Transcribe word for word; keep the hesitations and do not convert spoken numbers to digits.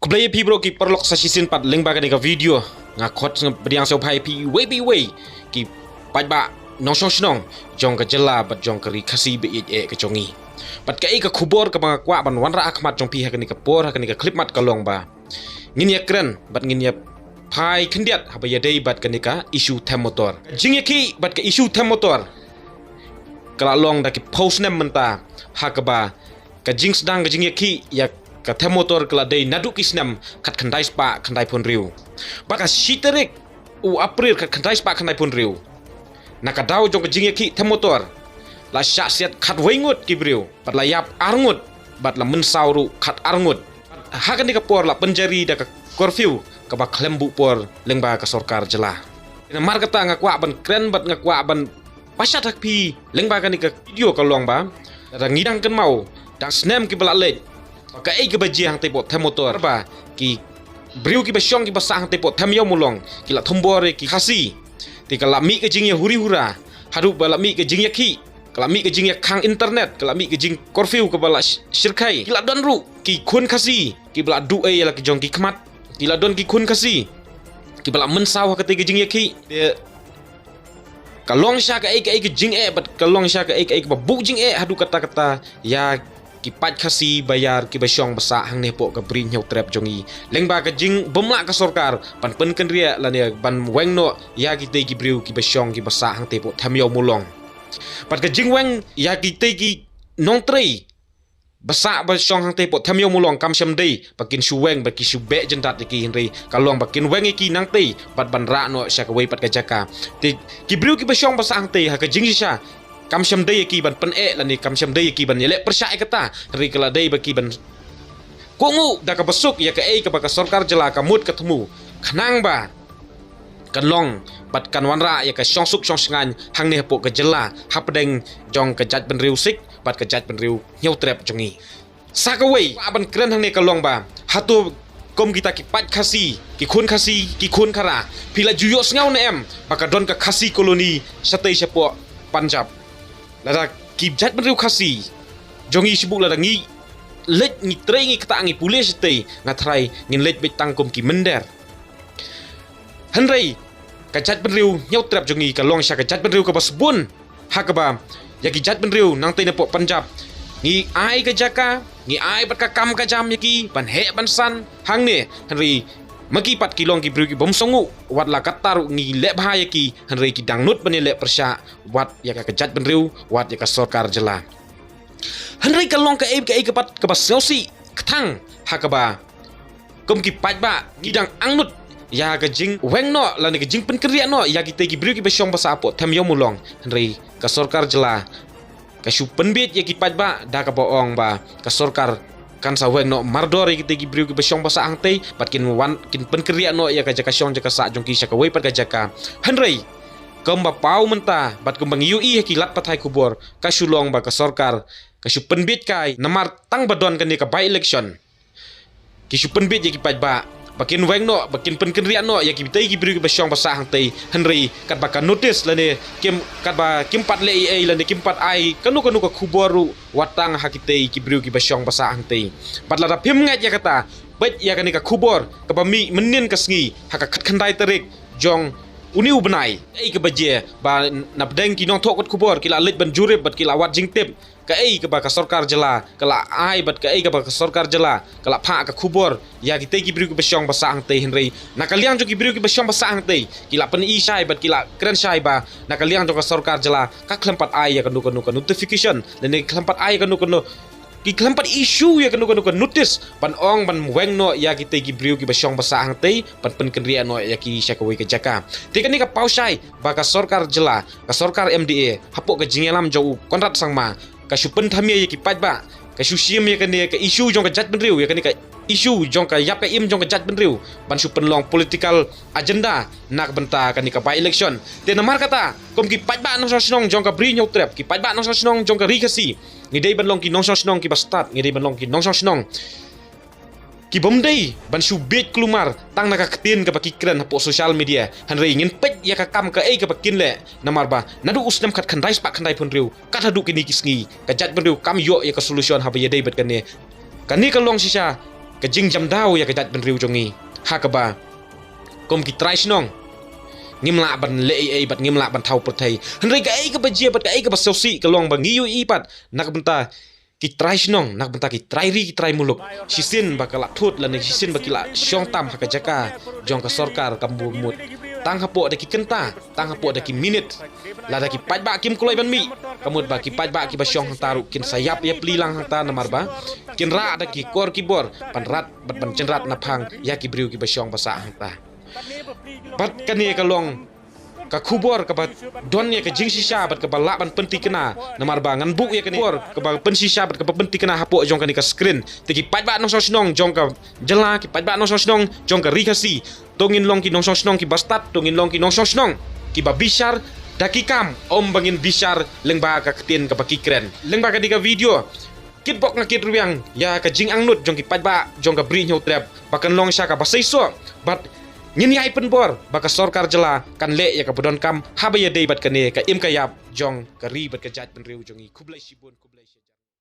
Khublei ïa phi baroh ki paralok sa shisien pat lyngba kane ka video. Nga khot sngewbha pdiang sngewbha ïa phi iwei pa iwei ki paidbah nongshong shnong jong ka jylla bad jong ka ri Khasi ba ïeit eh ka jong ngi. Bad kaei ka khubor kaba nga kwah ban wanrah ha khmat jong phi ha kane ka por, ha kane ka khyllipmat ka long ba ngin ïa kren bad ngin ïa phai khyndiat haba ïadei bad kane ka issue them motor. Ka jingïakhih bad ka issue them motor ka la long da ki phew snem mynta, ha kaba ka jingsdang ka jingïakhih ïa ka them motor ka la dei naduh ki snem khatkhyndai spah khyndaiphew hynriew. Ba ka shi tarik u April khatkhyndai spah khyndaiphew hynriew, na ka daw jong ka jingïakhih them motor, la shah siat khatwei ngut ki briew bad la ïap ar ngut bad la mynsaw ruh khatar ngut. Ha kane ka por la pynjari da ka curfew kaba khlem buh por lyngba ka sorkar jylla. Namar kata nga kwah ban kren bad nga kwah ban pashat ha phi lyngba kane ka video ka long ba, lada ngi dang kynmaw, dang snem kiba la leit, ba kaei kaba jia hangtei hapoh them motor, ba ki briew kiba shong kiba sah hangtei hapoh them ïew mulong ki la thombor ïa ki Khasi. Te ka la mih ka jingïahuri hura haduh ba la mih ka jingïakhih, ka la mih ka jingïakhang internet, ka la mih ka jing curfew kaba la sh-, shyrkhei. Ki la don ruh ki khun Khasi kiba la duh ei ïa la ki jong ki khmat. Ki la don ki khun Khasi kiba la mynsaw ha katei ka jingïakhih. Te ka long shisha kaei kaei ka jingeh bad ka long shisha kaei kaei kaba buh jingeh haduh katta katta ïa ki paid Khasi baïar kiba shong ba sah hangne hapoh ka Bri Hynñiewtrep jong ngi, lyngba ka jingbymlah ka sorkar ban pynkynriah lane ban weng noh ïa kitei ki briew kiba shong kiba sah hangtei hapoh them ïew mulong. Bad ka jingweng ïa kitei ki nongtrei ba sah ba shong hangtei hapoh them ïew mulong kam shym dei ba kin shu weng, ba kin shu beh jyndat ïa ki, hynrei ka long ba kin weng ïa ki nangtei bad ban rah noh sha kawei pat ka jaka. Te ki briew kiba shong ba sah hangtei ha ka jingshisha kam shym dei ïa ki ban pyneh lane kam shym dei ïa ki ban ïaleh pyrshah ïa kata, hynrei ka la dei ba ki ban kohnguh da kaba suk ïa kaei kaba ka sorkar jylla ka mut ka thmu, khnang ba kan long bad kan wanrah ïa ka shongsuk shongshngaiñ hangne hapoh ka jylla hapdeng jong ka jaitbynriew Sikh bad ka jaitbynriew Hynñiewtrep jong ngi. Sa kawei, kwah ban kren hangne ka long ba, hato kum kita ki paid Khasi, ki khun Khasi, ki khun Khara, phi la ju ïohsngew ne em ba ka don ka Khasi Colony shatei shapoh Punjab? Lada ki jaitbynriew Khasi jong ngi shibun, lada ngi leit ngi trei ngi ktah ngi pule shatei, nga tharai ngin leit beit tang kum ki mynder. Hynrei ka jaitbynriew Hynñiewtrep jong ngi ka long shisha ka jaitbynriew kaba sbun, ha kaba ïa ki jaitbynriew nangtei napoh Punjab ngi ai ka jaka, ngi ai bad ka kam ka jam ïa ki ban heh ban san hangne, hynrei ma ki pat ki long ki briew ki bym sngewthuh, wat la katta ruh ngi leh bha ïa ki, hynrei ki dang nud ban ïaleh pyrshah wat ïa ka jaitbynriew, wat ïa ka sorkar jylla. Hynrei ka long kaei kaei ka pat kaba sngewsih kthang, ha kaba kum ki paidbah ngi dang angnud ïa ka jingweng noh lane ka jingpynkynriah noh ïa kitei ki briew kiba shong ba sah hapoh them ïew mulong, hynrei ka sorkar jylla ka shu pynbieit ïa ki paidbah da kaba ong ba ka sorkar kan sa weng noh mardor ïa kitei ki briew kiba shong ba sah hangtei, bad kin wan kin pynkynriah noh ïa ka jaka shong jaka sah jong ki sha kawei pat ka jaka. Hynrei kumba paw mynta bad kumba ngi ïohi ha ki lad pathai khubor, ka shu long ba ka sorkar ka shu pynbieit kai namar tang ba don kane ka by election. Ki shu pynbieit ïa ki paidbah ba kin weng noh, ba kin pynkynriah noh ïa kitei ki briew kiba shong ba sah hangtei, hynrei katba ka notice lane kim, katba kim pat leh ei ei lane kim pat ai kano kano ka khubor ruh wat tang ha kitei ki briew kiba shong ba sah hangtei. Bad lada phim ngeit ïa kata, peit ïa kane ka khubor kaba mih mynnin ka sngi ha ka khatkhyndai tarik jong une u bnai. Ei kaba jia ba napdeng ki nongthoh kot khubor ki la leit ban jurip bad ki la wad jingtip kaei kaba ka sorkar jylla ka la ai bad kaei kaba ka sorkar jylla ka la phah ka khubor ïa kitei ki briew kiba shong ba sah hangtei, hynrei na ka liang jong ki briew kiba shong ba sah hangtei ki la pyni shai bad ki la kren shai ba na ka liang jong ka sorkar jylla ka khlem pat ai ïa kano kano ka notification lane khlem pat ai kano kano, ki khlem pat issue ïa kano kano ka notice ban ong ban weng noh ïa kitei ki briew kiba shong ba sah hangtei, ban pynkynriah noh ïa ki sha kawei ka jaka. Te kane ka paw shai ba ka sorkar jylla, ka sorkar M D A hapoh ka jingïalam jong u Conrad Sangma ka shu pynthame ïa ki paidbah, ka shu shim ïa kane ka issue jong ka jaitbynriew, ïa kane ka issue jong ka ïap ka im jong ka jaitbynriew ban shu pynlong political agenda na ka bynta kane ka by election. Te namar kata kum ki paidbah nongshong shnong jong ka Bri Hynñiewtrep, ki paidbah nongshong shnong jong ka Ri Khasi, ngi dei ban long ki nongshong shnong kiba stad, ngi dei ban long ki nongshong shnong ki bym dei ban shu bieit kulmar tang na ka ktien kaba ki kren hapoh social media, hynrei ngin peit ïa ka kam kaei kaba kin leh, namar ba naduh u snem khatkhyndai spah khyndaiphew hynriew kat haduh kine ki sngi ka jaitbynriew kam ïoh ïa ka solution haba ïadei bad kane. Kane ka long shisha ka jingjam daw ïa ka jaitbynriew jong ngi. Ha kaba kum ki trai shnong ngim lah ban leh ei ei bad ngim lah ban thaw pyrthei. Hynrei kaei kaba jia bad kaei kaba sngewsih ka long ba ngi ïohi pat na ka bynta ki trai shnong, na ka bynta ki trai ri, ki trai muluk, shisien ba ka la thut lane shisien ba ki la shong tam ha ka jaka jong ka sorkar kam bun mut, tang hapoh da ki kynta, tang hapoh da ki minit, lada ki paidbah kim kloi ban mih, ka mut ba ki paidbah kiba shong hangta ruh kin sa ïap ïapli lang hangta, namar ba kin rah da ki kor ki bor ban rat bad ban jynrat naphang ïa ki briew kiba shong ba sah hangta. Bad kane ka long ka khubor kaba don ïa ka jingshisha bad kaba lah ban pyntikna, namar ba ngan buh ïa kane ka khubor kaba pynshisha bad kaba pyntikna hapoh jong kane ka screen. Te ki paidbah nongshong shnong jong ka jylla, ki paidbah nongshong shnong jong ka Ri Khasi, to ngin long ki nongshong shnong kiba stad, to ngin long ki nongshong shnong kiba bishar da ki kam, ym ba ngin bishar lyngba ka ktien kaba ki kren. Lyngba kane ka video, kitbok nga kitrwiang ïa ka jingangnud jong ki paidbah jong ka Bri Hynñiewtrep ba kan long sha kaba seisoh, bad ngin ïai pynbor ba ka sorkar jylla kan leh ïa kaba donkam haba ïadei bad kane ka im ka ïap jong ka ri bad ka jaitbynriew jong ngi. Khublei shibun, khublei shibun.